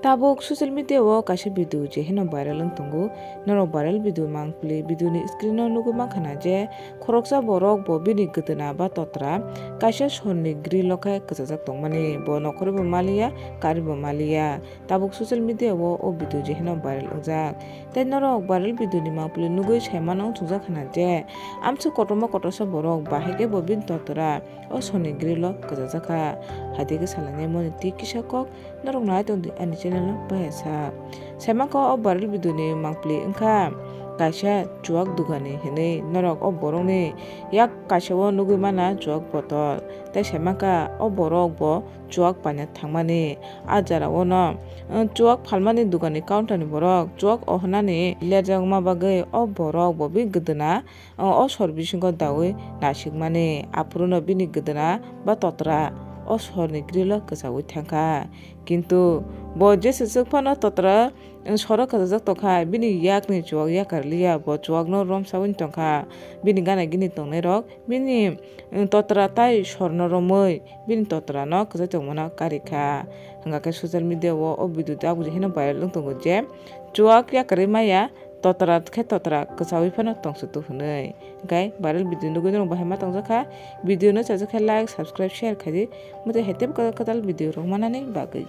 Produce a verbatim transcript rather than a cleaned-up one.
Tabuk social media o kaisa video je heno viral wng tongo. Norok viral video mangpili video ni screen o nugwi mankha na je khoroksa borok bo bini gwdwna ba totra kaisa sorni grill o khe kwchajak tongmani. Bo nokhorwi bo maliya, karwi bo maliya. Tabuk social media o o video je heno viral wngjak. Tei norok viral video ni mangpili nugwi saimano wngchukjak khana je amswk kotorma kotorsa borok bahai khe bo bini totra o sorni grill o kwchajak kha. Hai khe salainai moni twi kisa kok norok nai tong di ani channel no paiya sa. Saimanka o viral video ni mangpili wngkha kaisa chuwak dugani hinwi. Norok o borok ni yak kaisa o nugwi mana chuwak botol. Tei saimanka o borok bo chuwak paina thangmani. A jara o no, uh, chuwak phalmani dugani counter ni borok chuwak ohonani lerjakma bagwi o borok bo bini gwdwna o, o sor bisingo daui nasikmani, aphuru no bini gwdwna ba totra o sorni grill o kwchaui thangkha. Kintu bo jesa swk phano totra, um, soro kwchajak tongkha, bini yakni chuwak yakarliya, bo chuwakno romsaui tongkha. Bini gana gini tongnairok bini, um, totra tai sorno romwi bini totrano kwchai tongmano karikha. Hwnkha khe social media o o video tabuk je heno viral wng tongo je chuwak yakarwi maya, totra khe totra kwchaui phano tongsutu hwnwi. Hwnkhe viral video nugwi norok bahai ma tongjakha. Video no chajak khe like, subscribe, share khaidi. Motwi hai teibo kwtal kwtal video rok manani bagwi.